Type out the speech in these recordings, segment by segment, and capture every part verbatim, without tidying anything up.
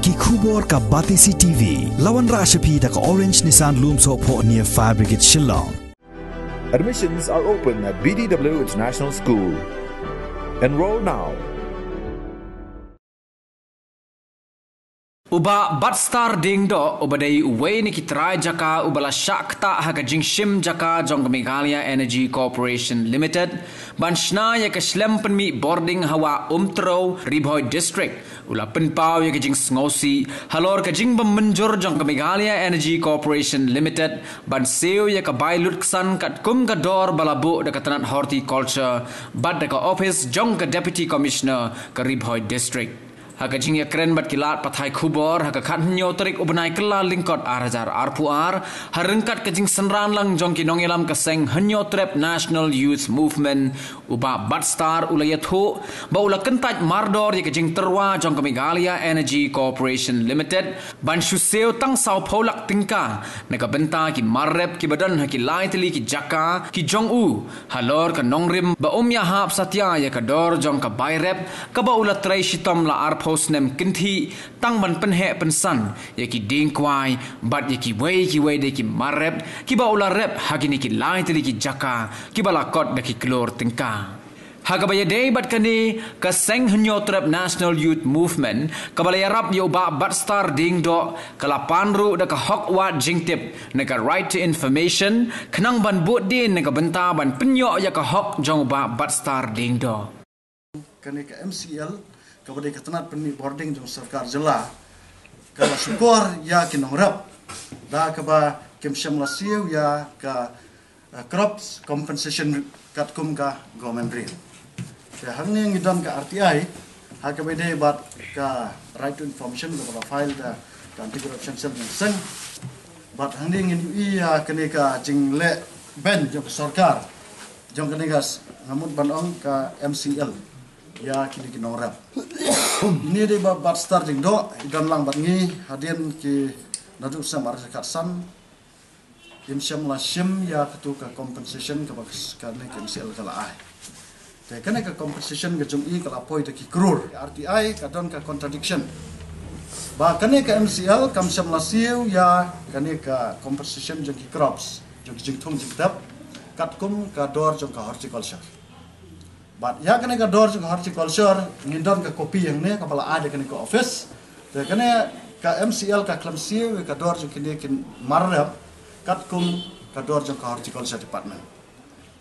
Ki khubor ka Batesi T V. La wanrah sha phi da ka Orange Nissan Lumsohphoh near Fire Brigade Shillong. Admissions are open at B D W International School. Enroll now. U Bah Batstar Diengdoh, uba dei uwei na ki trai jaka uba la shah ktah ha ka jingshim jaka jong ka Meghalaya Energy Corporation Limited, ban shna ïa ka shlem pynmih bording ha Wah Umtrew, Ri Bhoi District, u la pynpaw ïa ka jingsngewsih halor ka jingbym mynjur jong ka Meghalaya Energy Corporation Limited ban siew ïa ka bai lutksan katkum ka dor ba la buh da ka tnat horticulture bad da ka ophis jong ka Deputy Commissioner ka Ri Bhoi District. Ha ka jingïakren bad ki lad pathai khubor ha ka khathynñiew tarik u bnai Kyllalyngkot ar hajar arphew ar, ha ryngkat ka jingsynran lang jong ki nongïalam ka seng Hynñiewtrep National Youth Movement, u Bah Batstar u la ïathuh ba u la kyntait mardor ïa ka jingtyrwa jong ka Meghalaya Energy Corporation Limited ban shu siew tang sawphew lak tyngka na ka bynta ki mar rep kiba don ha ki lai tylli ki jaka ki jong u, halor ka nongrim ba um ïahap satia ïa ka dor jong ka bai rep kaba u la trei shitom la arphew snem kynthih, tang ban pynheh pynsan ïa ki dieng kwai bad ïa kiwei kiwei de ki mar rep kiba u la rep ha kine ki lai tylli ki jaka kiba la kot da ki klur tyngka. Ha kaba ïadei bad kane, ka seng Hynñiewtrep National Youth Movement, kaba la ïarap ïa u Bah Batstar Diengdoh, ka la pan ruh da ka hok wad jingtip na ka Right to Information, khnang ban bud dien na ka bynta ban pynïoh ïa ka hok jong u Bah Batstar Diengdoh. Kane ka M C L, kaba dei ka tnat pynmih bording jong sorkar jylla, ka la shukor ïa ki nongrep da kaba kim shym la siew ïa ka, uh, crops compensation katkum ka government rate. Te hangne ngi don ka R T I, ha kaba ïadei bad ka Right to Information kaba la file da ka Anti Corruption Cell jong ka seng. Bad hangne ngin ïohi ïa kane ka jingleh beiñ jong ka sorkar, jong kane ka s-, nga mut ban ong ka M C L ïa kine ki nongrep. Ine i dei Bah Batstar Diengdoh, i don lang bad ngi hadien ki naduh snem ar hajar khatsan, im shym la shim ïa katu ka compensation kaba ka s-, kane ka M C L ka la ai. Te kane ka compensation ka jong i ka la poi da ki klur. R T I ka don ka contradiction ba kane ka M C L kam shym la siew ïa kane ka compensation jong ki crops, jong ki jingthung jingtep, katkum ka dor jong ka horticulture. Bad ïa kane ka dor jong ka horticulture, ngin don ka copy hangne kaba la ai da kane ka office. Te kane ka M C L ka khlem siew ïa ka dor jong kine ki mar rep, katkum ka dor jong ka horticulture department.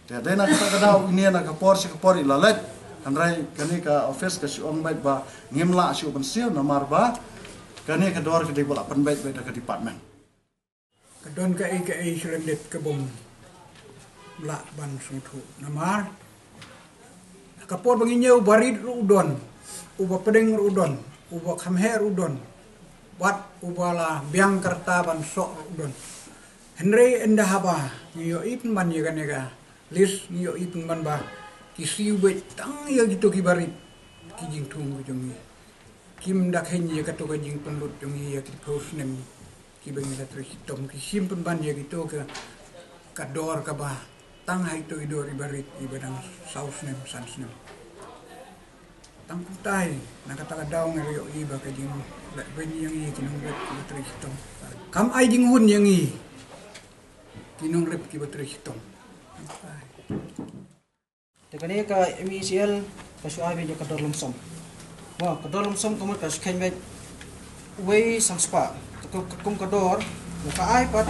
Te dei na kata ka daw ine na ka por sha ka por i la leit, hynrei kane ka office ka shu ong beit ba ngim lah shuh ban siew namar ba kane ka dor ka dei ba la pynbeit beit da ka department. Ka don kaei kaei shlem dep ka bym lah ban sngewthuh namar ka por ba ngi ñiew, barit ruh u don, uba pdeng ruh u don, uba kham heh ruh u don, bad uba la biang ka rta ban soh ruh u don. Hynrei ynda haba ngi ïohi pynban ïa kane ka list, ngi ïohi pynban ba ki siew beit tang ïa kito ki barit, ki jingthung ki jong ngi. Kim da kheiñ ïa kato ka jingpynlut jong ngi ïa ki phew snem kiba ngi la trei shitom, ki shim pynban ïa kito ka, ka dor kaba tang ha ito i dor i barit iba dang saw snem, san snem. Tang kumta hi, na kata ka daw ngi la ïohi ba ka jingleh beiñ ïa ngi ki nongrep kiba trei shitom kam ai jinghun ïa ngi ki nongrep kiba trei shitom. Te kane ka M E C L ka shu ai beit ïa ka dor lump sum. Mo, ka dor lump sum ka mut ka shu kheiñ beit uwei san spah. Ka, ka kum ka dor ka ai pat.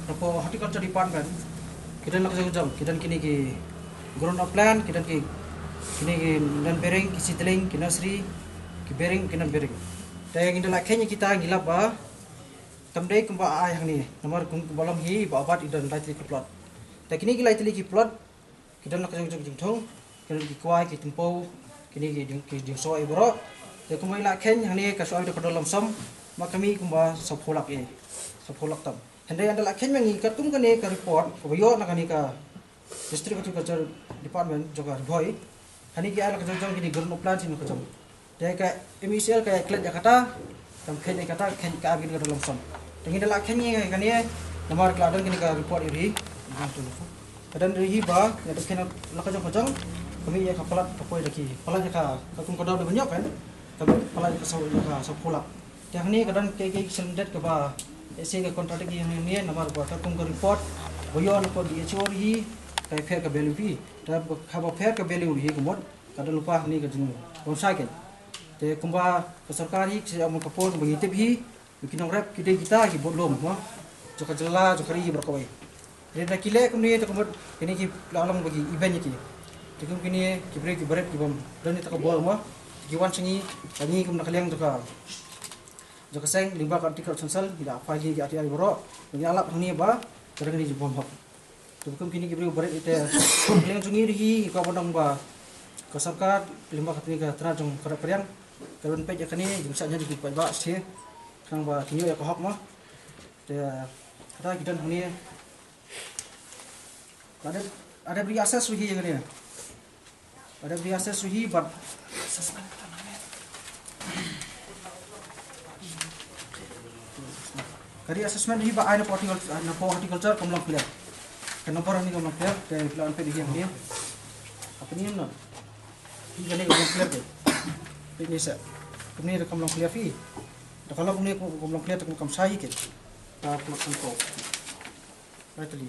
Tapoh Horticulture Department ki don la ka jong ka jong, ki don kine ki grown up plant, ki don ki, kine ki non bearing, ki seedling, ki nursery, ki bearing, ki non bearing. Te ngi da la kheiñ ïa kita, ngi lap ba kam dei kumba ai hangne, namar kum kumba long hi ba abat i don lai tylli ki plot. Te kine ki lai tylli ki plot ki don la ka jong jong jingthung, ki don ki kwai, ki tympew, kine ki jing, ki jingsoh i baroh. Te kumba i la kheiñ hangne ka shu ai da ka dor lump sum, ma ka mih kumba sawphew lak e, sawphew lak tam. Hynrei ynda la kheiñ ma ngi katkum kane ka report kaba ïoh na kane ka District Horticulture Department jong ka Ri Bhoi, kane ki ai la ka jong jong, kine grown up plant ki la ka jong. Te ka M E C L ka ïa klet ïa kata, kam kheiñ ïa kata, kheiñ ka ai beit ka dor lump sum. Te ngi da la kheiñ ïa kane namar ka la don kane ka report ïa ri. Ka don ri hi ba ïa da kheiñ la ka jong ka jong, ka mih ïa ka palat, ka poi da ki palat ïa ka, ka kum ka dor ba ban ïoh kan. Ka dei palat ka saw ka saw phew lak. Te hangne ka don ka ka sendek kaba ese ka contradict ïa hangne namar ba ka kum ka report ba ïoh na ka D H O hi ka pher ka value hi. Te haba pher ka value hi ka mut ka don lypa hangne ka jingpynshai ka. Te kumba ka sorkar hi ka ong ka por ba ngi tip hi. Ki nongrep ki dei kita ki bun lum mo. Jong ka jylla jong ka ri baroh kawei. Ri da ki leh kumne te kumut kine ki la long ba ki event ïa ki. Te kum kine ki briew ki barit ki bym don ïa ka bor mo. Ki wan sha ngi, sha ngi kum na ka liang jong ka, jong ka seng lyngba ka Anti-Corruption Cell, ngi la file ïa ki R T I baroh. Ngi la lap hangne ba ka dang kine ki bym hok. Te kum kine ki briew barit ite ka liang jong ngi ri hi ka ba dang ba ka sorkar lyngba ka tnat jong ka ri Pariang ka ban peit ïa kane jingshah nyan ki paidbah shisha khnang ba kin ïoh ïa ka hok mo. Te kata ki don hangne. Ka dep, ka dep reassess ri hi ïa kane. Ka dep reassess ri hi bad ka reassessment hi ba ai na horticulture, na horticulture kam long clear. Ka number ni kam long clear, te phi lah ban peit hi hangne. Apa ni na? Hi kane kam long clear te. Peit ni sa. Kumne kam long clear phi. Da ka long kumne kam long clear te kam shai hi ke. Ka plot kan ko. Right li.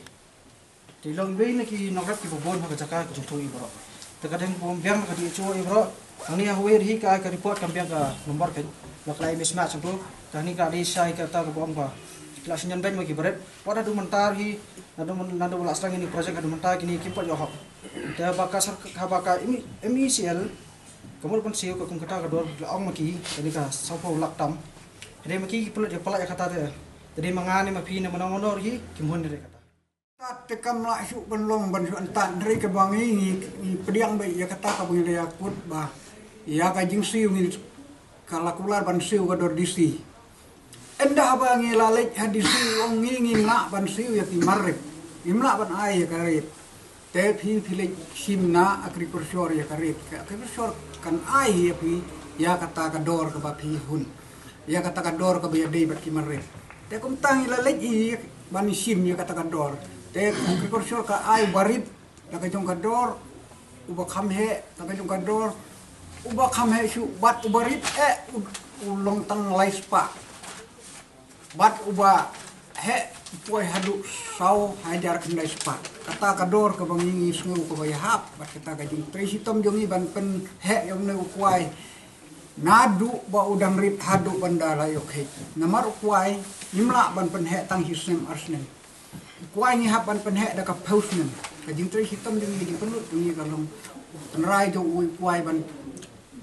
Te long iwei na ki nongrep kiba bun ha ka jaka ka jingthung i baroh. Te ka dang bun biang na ka D H O i baroh. Hangne ha wei ri hi ka ai ka report kam biang ka number ka. La ka la ai mismatch tu. Te hangne ka dei shai kata kaba ong ba ki la shu ñion beiñ ma ki barit. Wat haduh mynta hi, naduh myn-, naduh ba la sdang ïa kine ki project haduh mynta kine kim pat ïoh hok. Te haba ka sor-, haba ka M E C L ka mut ban siew ka kum kata ka dor la ong ma ki, kane ka saw phew lak tam. Te dei ma ki ki pynlut ïa palat ïa kata te. Te dei ma nga ne ma phi ne mano mano hi kim hun dei kata. Te kam lah shuh ban long ban shuh antan, hynrei kaba ngi, ngi, ngi pdiang beit ïa kata kaba ngi la ïakut ba ïa ka jingsiew ngi, ka la kular ban siew ka dor D C. Ynda haba ngi la leit ha D C u ong ngi ngim lah ban siew ïa ki mar rep, ngim lah ban ai ïa ka rep. Te phi, phi leit shim na Agriculture ïa ka rep, ka Agriculture kan ai ïa phi ïa kata ka dor kaba phi hun. Ïa kata ka dor kaba ïadei bad ki mar rep. Te kumta ngi la leit hi ban shim ïa kata ka dor. Te Agriculture ka ai uba rit da ka jong ka dor, uba kham heh da ka jong ka dor, uba kham heh shuh bad uba rit eh u, u long tang lai spah. Bad uba heh u poi haduh saw hajar khyndai spah. Kata ka dor kaba ngi, ngi sngew kaba ïahap bad kata ka jingtrei shitom jong ngi ban pynheh ïa une u kwai. Naduh ba u dang rit haduh ban da la ïoh kheit. Namar u kwai ngim lah ban pynheh tang shi snem ar snem. U kwai ngi hap ban pynheh da ka phew snem. Ka jingtrei shitom jong ngi, ka jingpynlut jong ngi ka long u tynrai jong u kwai ban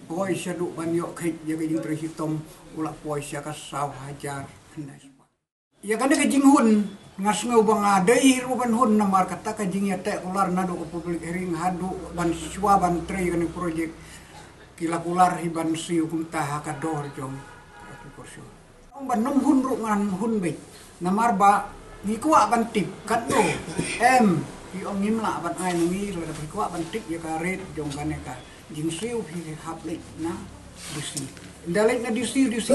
poi shaduh ban ïoh kheit ïa ka jingtrei shitom u la poi sha ka saw hajar khyndai spah. Ïa kane ka jinghun nga sngew ba nga dei hi ruh ban hun namar kata ka jingïateh kular naduh ka public hearing haduh ban shuwa ban trei kane project ki la kular hi ban siew kumta ha ka dor jong ka Agriculture. Ong ban nym hun ruh ngan hun beit namar ba ngi kwah ban tip katno em ki ong ngim lah ban ai na ngi lada phi kwah ban tip ïa ka rate jong kane ka jingsiew phi hap leit na D C. Ynda leit na D C, D C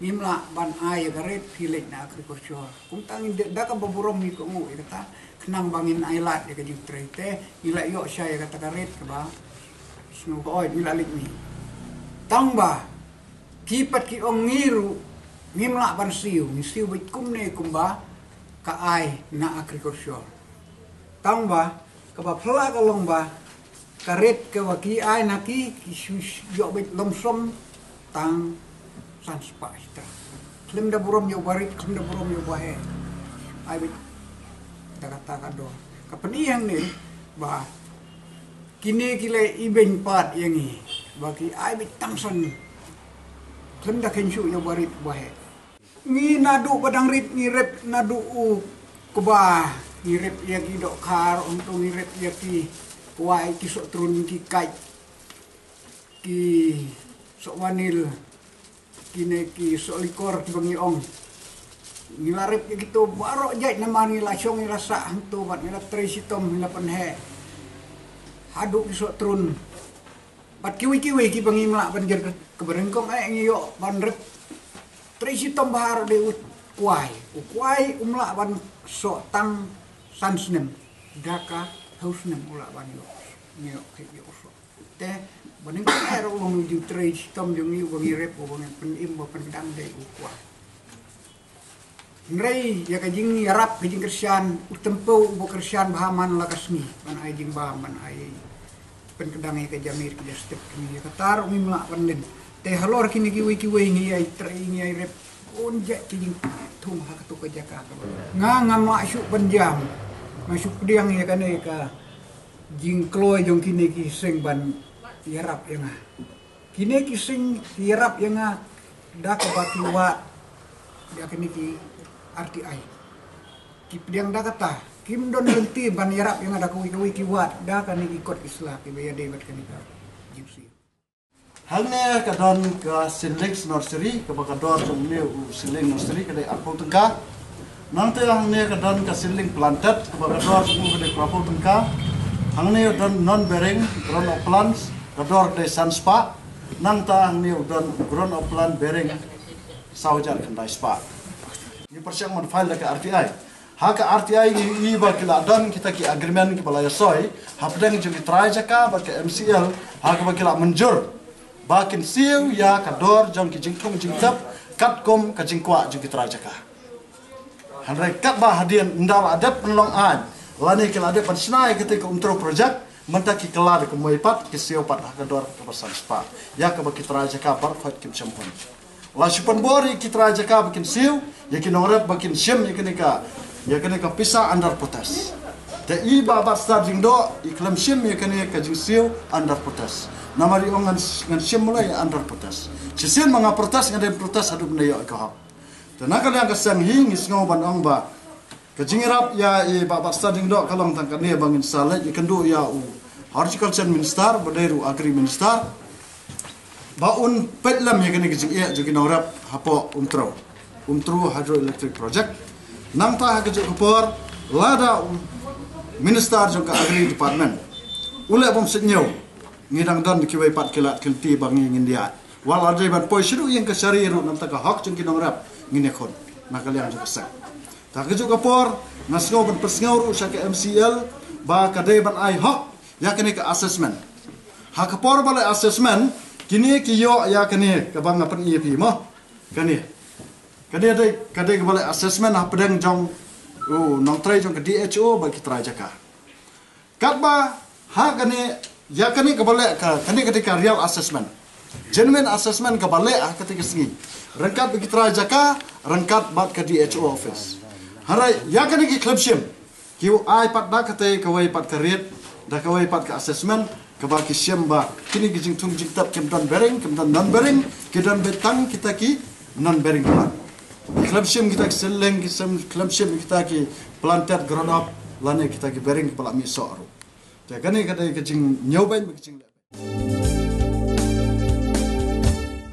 ngim lah ban ai ïa ka rate phi leit na Agriculture. Kumta ngin da kaba burom ngi kohnguh ïa kata khnang ba ngin ai lad ïa ka jingtrei te ngi la ïoh shai ïa kata ka rate kaba sngewbha oi ngi la leit ngi. Tang ba ki pat ki ong ngi ruh ngim lah ban siew, ngi siew beit kumne kumba ka ai na Agriculture. Tang ba kaba phylla ka long ba ka rate kaba ki ai na ki, ki shu ïoh beit lump sum tang san spah shiteng. Khlem da burom ïa uba rit, khlem da burom ïa uba heh. Ai beit da kata ka dor. Ka pyni hangne ba kine ki la ibeiñ pat ïa ngi ba ki ai beit tang san. Khlem da kheiñ shuh ïa uba rit uba heh. Ngi naduh ba dang rit ngi rep naduh u kba, ngi rep ïa ki dohkha, hangto ngi rep ïa ki kwai, ki sohtrun, ki kait, ki sohwanil, kine ki sohlikor kiba ngi ong. Ngi la rep ïa kito baroh jait namar ngi la shong ngi la sah hangto bad ngi la trei shitom ngi la pynheh haduh ki sohtrun. Bad kiwei kiwei kiba ngim lah ban jer kaba nyngkong eh ngi ïoh ban rep. Trei shitom bha ruh dei u kwai. U kwai um lah ban soh tang san snem. Da ka phew snem u lah ban ïoh. Ngi ïoh kheit ïoh u soh. Te Ba ning ka ruh long u jingtrei shitom jong ngi uba ngi rep uba ngi pynim ba pynkdang dei u kwah. Hynrei ïa ka jingïarap ka jingkyrshan u tempew uba kyrshan bha man la ka sngi ban ai jingbam ban ai pynkdang ïa ka jamir ka jastep ka ngi ïa kata ruh ngim lah ban len. Te halor kine kiwei kiwei ngi ïai trei ngi ïai rep un jait ki jingthung ha kato ka jaka ka ba nga ngam lah shuh ban jam. Nga shu pdiang ïa kane ka jingkloi jong kine ki seng ban ïarap ïa nga. Kine ki seng ki ïarap ïa nga da kaba ki wad ïa kine ki R T I. Ki pdiang da kata kim don lynti ban ïarap ïa nga da kawei kawei ki wad da kane ki kot ki sla kiba ïadei bad kane ka jingsi. Hangne ka don ka seedlings nursery kaba ka dor jong une u seedling nursery ka dei arphew tyngka. Nangta hangne ka don ka seedling planted kaba ka dor jong u ka dei phraphew tyngka. Hangne ka don non bearing grown up plants ka dor ka dei san spah. Nangta hangne ka don grown up plant bearing saw hajar khyndai spah. Ngi pyrshang ban file da ka R T I. Ha ka R T I ngi i ba ki la don kita ki agreement kiba la ïasoi hapdeng jong ki trai jaka bad ka M C L ha kaba ki la mynjur ba kin siew ïa ka dor jong ki jingthung jingtep katkum ka jingkwah jong ki trai jaka. Hynrei katba hadien ynda la dep pynlong aiñ lane ki la dep pynshna ïa kata ka Umtrew project mynta ki kylla da kumwei pat ki siew pat ha ka dor kaba san spah ïa kaba ki trai jaka baroh kim shym hun. La shu pynbor ïa ki trai jaka ba kin siew ïa ki nongrep ba kin shim ïa kane ka ïa kane ka pisa under protest. Te i Bah Batstad Lyngdoh i khlem shim ïa kane ka jingsiew under protest. Namar i ong ngan ngan shim mula ïa under protest. Shisien ma nga protest nga dei protest haduh mynne ïoh ka hok. Te na ka liang ka seng hi ngi sngew ban ong ba ka jingïarap ïa i Bah Batstad Lyngdoh ka long tang kane ba ngin sa leit ïakynduh ïa u Horticulture Minister ba dei ruh Agri Minister ba un peit lem ïa kane ka jingeh jong ki nongrep hapoh Umtrew, Umtrew Hydroelectric Project. Nangta ha kajuh ka por lada u Minister jong ka Agri Department u leh bym sngewthuh ngi dang don kiwei pat ki lad ki lynti ba ngi ngin ïaid. Wat la dei ban poi shaduh ïing kashari ruh namar ka hok jong ki nongrep ngin ïakhun na ka liang jong ka seng. Ta kajuh ka por nga sngew ban pynsngew ruh sha ka M C L ba ka dei ban ai hok ïa kane ka assessment. Ha ka por ba leh assessment kine ki ïoh ïa kane kaba nga pyni ïa phi mo. Kane ka dei dei ka dei kaba leh assessment hapdeng jong u nongtrei jong ka D H O bad ki trai jaka. Katba ha kane ïa kane kaba leh ka kane ka dei ka real assessment, genuine assessment kaba leh ha kata ka sngi ryngkat bad ki trai jaka ryngkat bad ka D H O office. Hynrei ïa kane ki khlem shim ki ai pat da kata kawei pat ka rate da kawei pat ka assessment kaba ki shim ba kine ki jingthung jingtep kim don bearing kim don non bearing ki don beit tang kita ki non bearing plant. Ki khlem shim kita ki seedling ki khlem shim kita ki planted grown up lane kita ki bearing kiba la mih soh ruh. Te kane ka dei ka jingñiewbeiñ bad ka jingleh.